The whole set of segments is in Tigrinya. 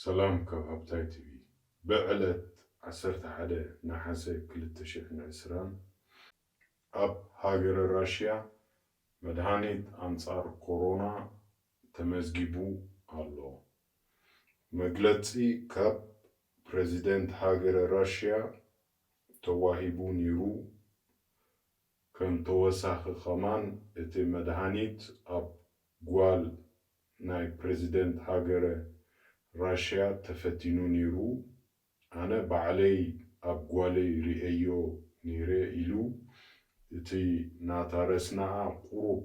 ሰላም ካብ ሃብታይ ቲቪ። ብዕለት ዓሰርተ ሓደ ነሓሰ ክልተ ሽሕን ዕስራን ኣብ ሃገረ ራሽያ መድሃኒት ኣንጻር ኮሮና ተመዝጊቡ ኣሎ። መግለጺ ካብ ፕረዚደንት ሃገረ ራሽያ ተዋሂቡ ነይሩ። ከም ተወሳኺ ከማን እቲ መድሃኒት ኣብ ጓል ናይ ፕረዚደንት ሃገረ ራሽያ ተፈቲኑ ነይሩ። ኣነ ባዕለይ ኣብ ጓለይ ርእየዮ ነይረ ኢሉ። እቲ ናታ ረስናኣ ቁሩብ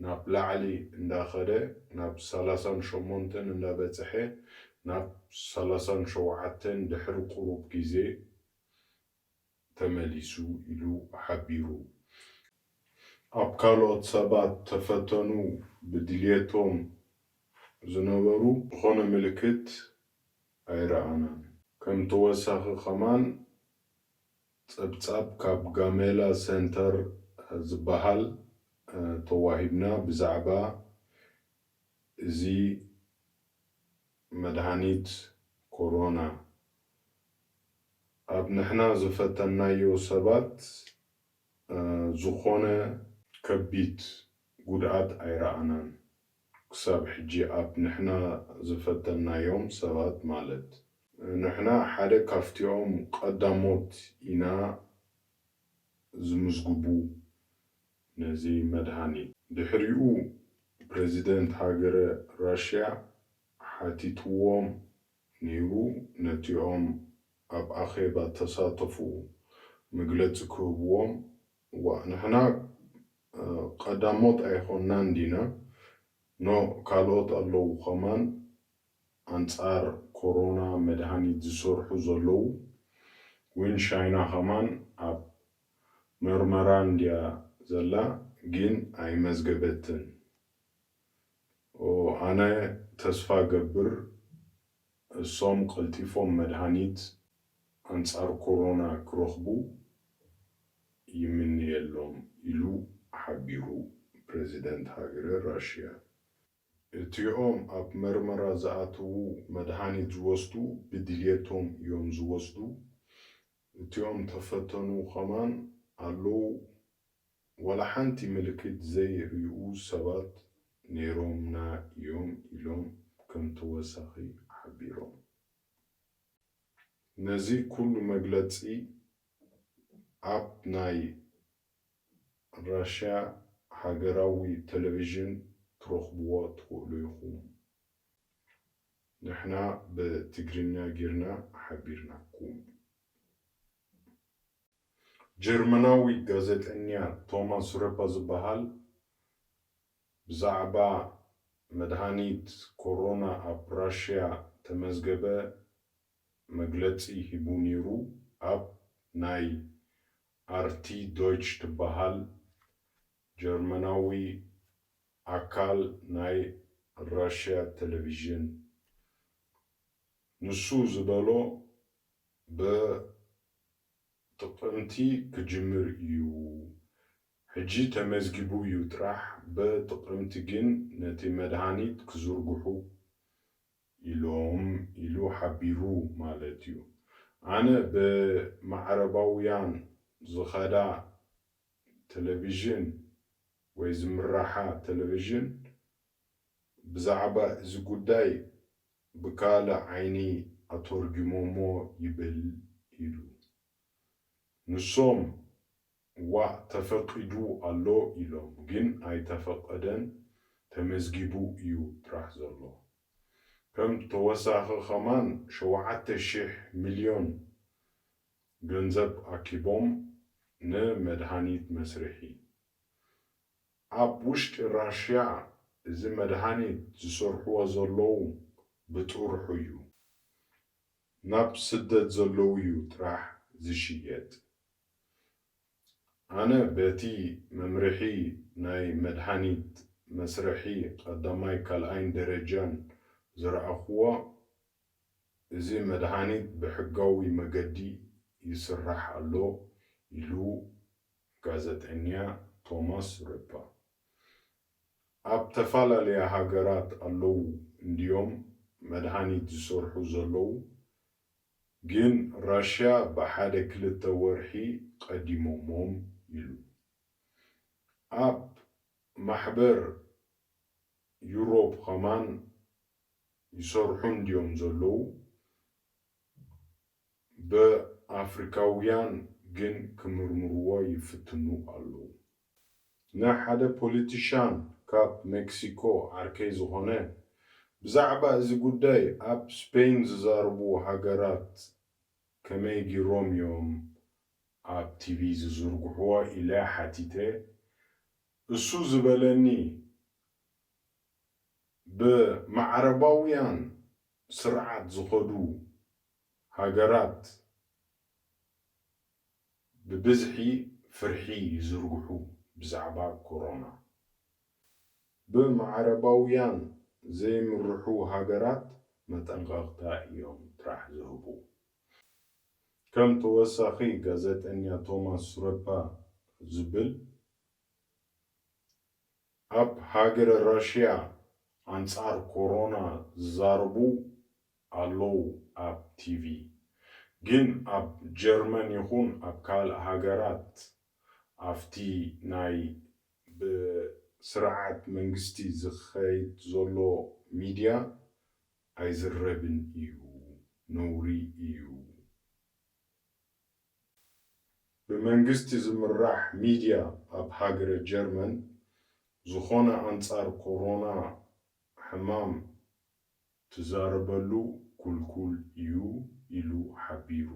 ናብ ላዕሊ እንዳኸደ ናብ ሰላሳን ሸሞንተን እንዳበጽሐ ናብ ሰላሳን ሸውዓተን ድሕሪ ቁሩብ ግዜ ተመሊሱ ኢሉ ሓቢሩ። ኣብ ካልኦት ሰባት ተፈተኑ ብድልየቶም ዝነበሩ ዝኾነ ምልክት ኣይረኣናን። ከም ተወሳኺ ከማን ጸብጻብ ካብ ጋሜላ ሴንተር ዝበሃል ተዋሂብና ብዛዕባ እዚ መድሃኒት ኮሮና ኣብ ንሕና ዝፈተናዮ ሰባት ዝኾነ ከቢድ ጉድኣት ኣይረኣናን። ክሳብ ሕጂ ኣብ ንሕና ዝፈተናዮም ሰባት ማለት ንሕና ሓደ ካብቲኦም ቀዳሞት ኢና ዝምዝግቡ ነዚ መድሃኒት። ድሕሪኡ ፕረዚደንት ሃገረ ራሽያ ሓቲትዎም ነይሩ ነቲኦም ኣብ ኣኼባ ተሳተፉ መግለጺ ክህብዎም። ዋ ንሕና ቀዳሞት ኣይኾንናን ዲና ኖ ካልኦት ኣለዉ ከማን ኣንጻር ኮሮና መድሃኒት ዝሰርሑ ዘለዉ። ዊን ሻይና ከማን ኣብ መርመራ እንድያ ዘላ ግን ኣይመዝገበትን። ኣነ ተስፋ ገብር እሶም ቀልጢፎም መድሃኒት ኣንጻር ኮሮና ክረኽቡ ይምንየሎም ኢሉ ሓቢሩ ፕረዚደንት ሃገረ ራሽያ። እቲኦም ኣብ መርመራ ዝኣትዉ መድሃኒት ዝወስዱ ብድልየቶም እዮም ዝወስዱ። እቲኦም ተፈተኑ ከማን ኣለዉ ዋላ ሓንቲ ምልክት ዘይርእዩ ሰባት ነይሮምና እዮም ኢሎም ከም ተወሳኺ ሓቢሮም። ነዚ ኩሉ መግለጺ ኣብ ናይ ራሽያ ሃገራዊ ቴሌቪዥን ትረኽብዎ ትኽእሉ ኢኹም። ንሕና ብትግርኛ ጌርና ሓቢርናኩም። ጀርመናዊ ጋዜጠኛ ቶማስ ረፓ ዝበሃል ብዛዕባ መድሃኒት ኮሮና ኣብ ራሽያ ተመዝገበ መግለጺ ሂቡ ነይሩ። ኣብ ናይ ኣርቲ ዶይች ትበሃል ጀርመናዊ ኣካል ናይ ራሽያ ቴሌቪዥን ንሱ ዝበሎ ብ ጥቅምቲ ክጅምር እዩ። ሕጂ ተመዝጊቡ እዩ ጥራሕ ብጥቅምቲ ግን ነቲ መድሃኒት ክዝርግሑ ኢሎም ኢሉ ሓቢሩ ማለት እዩ። ኣነ ብማዕረባውያን ዝኸዳ ቴሌቪዥን ወይ ዝምራሓ ቴሌቪዥን ብዛዕባ እዚ ጉዳይ ብካልእ ዓይኒ ኣተርጉሞሞ ይብል ኢሉ። ንሶም ዋእ ተፈቂዱ ኣሎ ኢሎም ግን ኣይተፈቀደን ተመዝጊቡ እዩ ጥራሕ ዘሎ። ከም ተወሳኺ ከማን ሸውዓተ ሽሕ ሚልዮን ገንዘብ ኣኪቦም ንመድሃኒት መስርሒ። ኣብ ውሽጢ ራሽያ እዚ መድሃኒት ዝሰርሕዎ ዘለዉ ብጥርሑ እዩ ናብ ስደት ዘለዉ እዩ ጥራሕ ዝሽየጥ። ኣነ በቲ መምርሒ ናይ መድሃኒት መስርሒ ቀዳማይ ካልኣይን ደረጃን ዝረኣኽዎ እዚ መድሃኒት ብሕጋዊ መገዲ ይስራሕ ኣሎ ኢሉ ጋዜጠኛ ቶማስ ረፓ። ኣብ ተፈላለያ ሃገራት ኣለዉ እንድዮም መድሃኒት ዝሰርሑ ዘለዉ፣ ግን ራሽያ ብሓደ ክልተ ወርሒ ቀዲሞሞም ኢሉ። ኣብ ማሕበር ዩሮፕ ኸማን ይሰርሑ እንድዮም ዘለዉ፣ ብኣፍሪካውያን ግን ክምርምርዎ ይፍትኑ ኣለዉ። ንሓደ ፖለቲሻን ካብ ሜክሲኮ ዓርከይ ዝኾነ ብዛዕባ እዚ ጉዳይ ኣብ ስፔን ዝዛረቡ ሃገራት ከመይ ጊሮም እዮም ኣብ ቲቪ ዝዝርግሕዎ ኢለ ሓቲተ። እሱ ዝበለኒ ብማዕረባውያን ስርዓት ዝኸዱ ሃገራት ብብዝሒ ፍርሒ ይዝርግሑ ብዛዕባ ኮሮና። ብማዕረባውያን ዘይምርሑ ሃገራት መጠንቐቕታ እዮም ጥራሕ ዝህቡ። ከም ተወሳኺ ጋዜጠኛ ቶማስ ሱረፓ ዝብል ኣብ ሃገረ ራሽያ ኣንጻር ኮሮና ዝዛረቡ ኣለዉ ኣብ ቲቪ። ግን ኣብ ጀርመን ይኹን ኣብ ካልእ ሃገራት ኣብቲ ናይ ብስርዓት መንግስቲ ዝኸይድ ዘሎ ሚድያ ኣይዝረብን እዩ፣ ነውሪ እዩ። ብመንግስቲ ዝምራሕ ሚድያ ኣብ ሃገረ ጀርመን ዝኾነ ኣንጻር ኮሮና ሕማም ትዛረበሉ ኩልኩል እዩ ኢሉ ሓቢሩ።